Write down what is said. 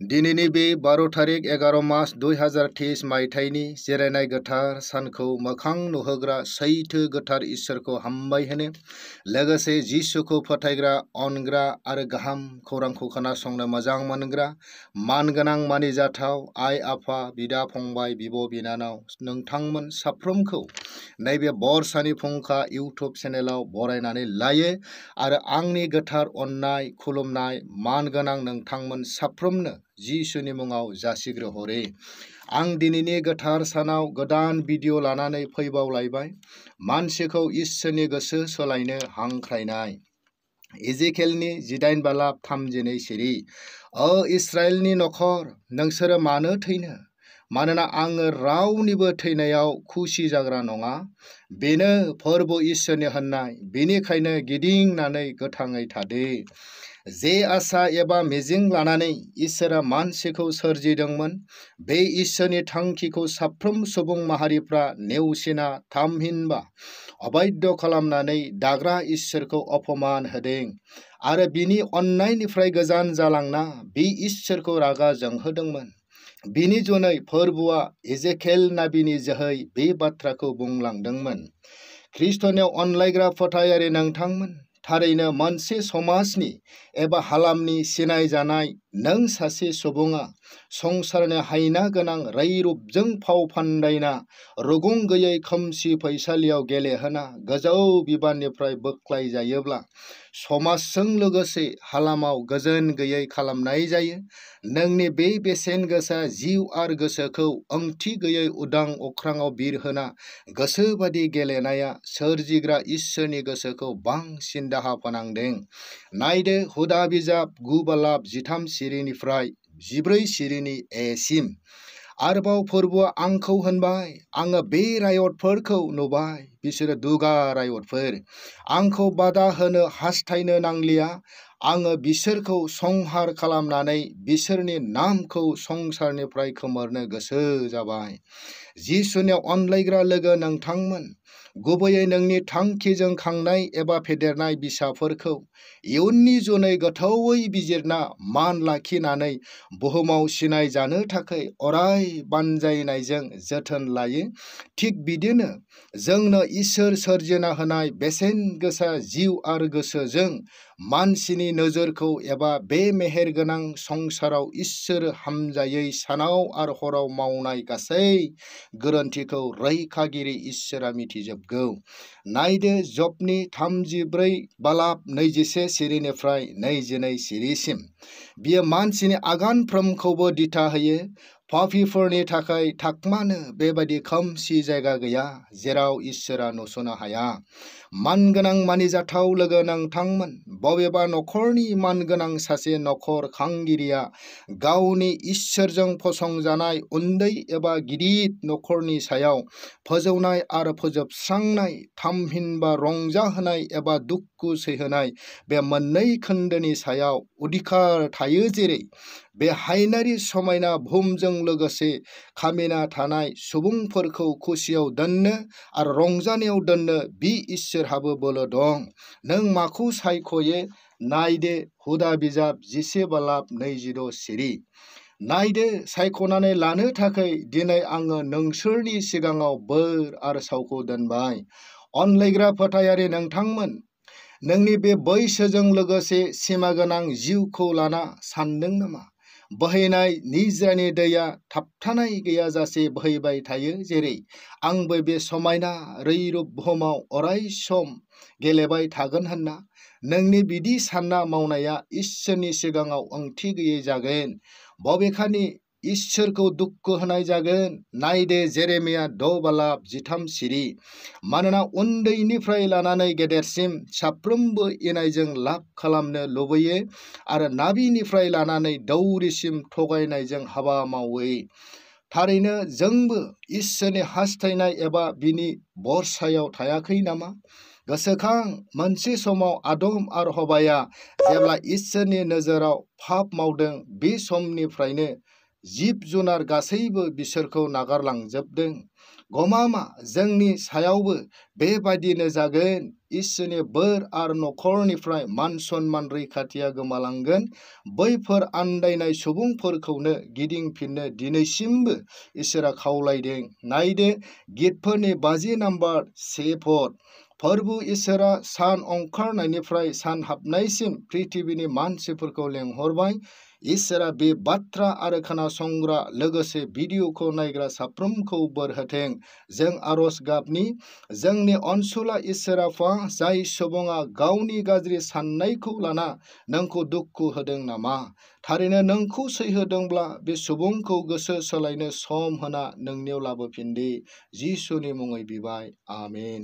दिनैनि बे 12 तारिख 11 मार्च 2023 मायथाइनि जिरायनाय गोथार सानखौ मोखां नुहोग्रा सैथो गोथार इसोरखौ हामबाय होनो लोगोसे जिसुखौ फोथायग्रा अनग्रा आरो गाहाम खौरांखौ खोनासंनो मोजां मोनग्रा मानगोनां मानिजाथाव आइ आफा बिदा फंबाय बिब' बिनानाव नोंथांमोन साफ्रोमखौ नैबे बरसानि फुंखा इउटुब चेनेलाव बरायनानै लायो आरो आंनि गोथार अननाय खुलुमनाय मानगोनां नोंथांमोन साफ्रोमनो जिसुनि मुङाव जासिग्रोहरे। आं दिनैनि गोथार सानाव गोदान भिडिअ लानानै फैबावलायबाय। मानसिखौ इसोरनि गोसो सोलायनो हांख्रायनाय। इजिकेलनि 18 बालाब 32 सिरि। इस्राएलनि नखर, नोंसोरो मानो थैनो? मानोना आङो रावनिबो थैनायाव खुसि जाग्रा नङा। बेनो फोरबो इसोरनि होननाय। बेनिखायनो गिदिंनानै गोथाङै थादो। जे आसा एबा मिजिं लानानै इसोरा मानसिखौ सोरजिदोंमोन, बे इसोरनि थांखिखौ साफ्रोम सुबुं माहारिफ्रा नेवसिना थामहिनबा अबाध्य खालामनानै दाग्रा इसोरखौ अपमान होदों आरो बिनि अननायनिफ्राय गोजान जालांना बे इसोरखौ रागा जोंहोदोंमोन। बिनि जुनै फोरबोआ इजिकेल नाबिनि जोहै बे बाथ्राखौ बुंलांदोंमोन। ख्रिस्ट'नियाव अनलायग्रा फोथायारि नोंथांमोन, थारैनो मोनसे समाजनि एबा हालामनि सिनायजानाय नों सासे सुबुङा संसारनि हायना गोनां रैरुबजों फाव फान्दायना रुगुं गैयै खोमसि फैसालियाव गेलेहोना गोजौ बिबाननिफ्राय बोख्लाय जायोब्ला समाजजों लोगोसे हालामाव गोजोन गैयै खालामनाय जायो। नोंनि बे बेसेन गोसा जिउ आरो गोसोखौ ओंथि गैयै उदां अख्राङाव बिरहोना गोसोबादि गेलेनाया सोरजिग्रा इसोरनि गोसोखौ बांसिन दाहा फोनांदों। नायदो हुदा बिजाब 9 बालाब 13 सिरिनिफ्राय 14 सिरिनि एसिम। आरोबाव फोरबोआ आंखौ होनबाय, आङो बे रायतफोरखौ नुबाय, बिसोरो दुगा रायतफोर। आंखौ बादा होनो हास्थायनो नांलिया। आङो बिसोरखौ संहार खालामनानै बिसोरनि नामखौ संसारनिफ्राय खोमोरनो गोसो जाबाय। जिसुनियाव अनलायग्रा लोगो नोंथांमोन, गुबैयै नोंनि थांखिजों खांनाय एबा फेदेरनाय फिसाफोरखौ इयुननि जुनै गोथौयै बिजिरना मान लाखिनानै बुहुमाव सिनाय जानो थाखाय अराय बानजायनायजों जोथोन लायो। थिग बिदिनो जोंनो इसोर सोरजिना होनाय बेसेन गोसा जिउ आरो गोसोजों मानसिनि नोजोरखौ एबा बे मेहेरगोनां संसाराव इसोर हामजायै सानाव आरो हराव मावनाय गासै गोरोन्थिखौ रैखागिरि इसोरा मिथिजोबगौ। नायदो जबनि 34 बालाब 21 सिरिनिफ्राय 22 सिरिसिम। बियो मानसिनि आगानफ्रोमखौबो दिथा होयो। पापीफोरनि थाखाय थाखमानो बेबादि खोमसि जायगा गैया जेराव इसोरा नुस'नो हाया। मानगोनां मानिजाथाव लोगो नोंथांमोन, बबेबा नखरनि मानगोनां सासे नखर खांगिरिया गावनि इसोरजों फसंजानाय उन्दै एबा गिदिर नखरनि सायाव फोजौनाय आरो फोजोबस्रांनाय, थामहिनबा रंजाहोनाय एबा दुखु सैहोनाय, बे मोननै खोन्दोनि सायाव अधिकार थायो। जेरै बे हायनारि समायना बुहुमजों लोगोसे खामिना थानाय सुबुंफोरखौ खुसियाव दोननो आरो रंजानायाव दोननो बि इसोरहाबो बोलो दं। नों माखौ सायख'यो? नायदो हुदा बिजाब 11 बालाब 26 सिरि। नायदो, सायख'नानै लानो थाखाय दिनै आङो नोंसोरनि सिगाङाव बोर आरो सावखौ दोनबाय। अनलायग्रा फोथायारि नोंथांमोन, नोंनि बे बैसोजों लोगोसे सिमागोनां जिउखौ लाना सानदों नामा? बोहैनाय निज्रानि दैया थाबथानाय गैयाजासे बोहैबाय थायो। जेरै आंबो बे समायना रैरुब बुहुमाव अराय सम गेलेबाय थागोन होनना। नोंनि बिदि सानना मावनाया इसोरनि सिगाङाव ओंथि गैयै जागोन। बबेखानि इसोरखौ दुखु होनाय जागोन। नायदो जेरेमिया 6 बालाब 13 सिरि। मानोना उन्दैनिफ्राय लानानै गेदेरसिम साफ्रोमबो इनायजों लाब खालामनो लुबैयो आरो नाबिनिफ्राय लानानै दौरिसिम थगायनायजों हाबा मावो। थारैनो जोंबो इसोरनि हास्थायनाय एबा बिनि बरसायाव थायाखै नामा? गोसोखां, मोनसे समाव आदम आरो हवाया जेब्ला इसोरनि नोजोराव पाप मावदों, बे समनिफ्रायनो जिब जुनार गासैबो बिसोरखौ नागारलांजोबदों। गमामा जोंनि सायावबो बेबायदिनो जागोन। इसोरनि बोर आरो न'खरनिफ्राय मान सन्मान रैखाथिया गोमालांगोन। बैफोर आन्दायनाय सुबुंफोरखौनो गिदिंफिननो दिनैसिमबो इसोरा खावलायदों। नायदो गितफोरनि 50 नाम्बार 1 पद। फोरबु इसोरा सान ओंखारनायनिफ्राय सान हाबनायसिम पृथिबीनि मानसिफोरखौ लेंहरबाय। इसोरा बे बाथ्रा आरो खोनासंग्रा लोगोसे भिडिअखौ नायग्रा साफ्रोमखौ बोर होथों। जों आरज गाबनि जोंनि अनसुला इसोर आफा, जाय सुबुङा गावनि गाज्रि साननायखौ लाना नोंखौ दुखु होदों नामा? थारैनो नोंखौ सैहोदोंब्ला बे सुबुंखौ गोसो सोलायनो सम होना नोंनियाव लाबोफिनदि। जिसुनि मुङै बिबाय, आमेन।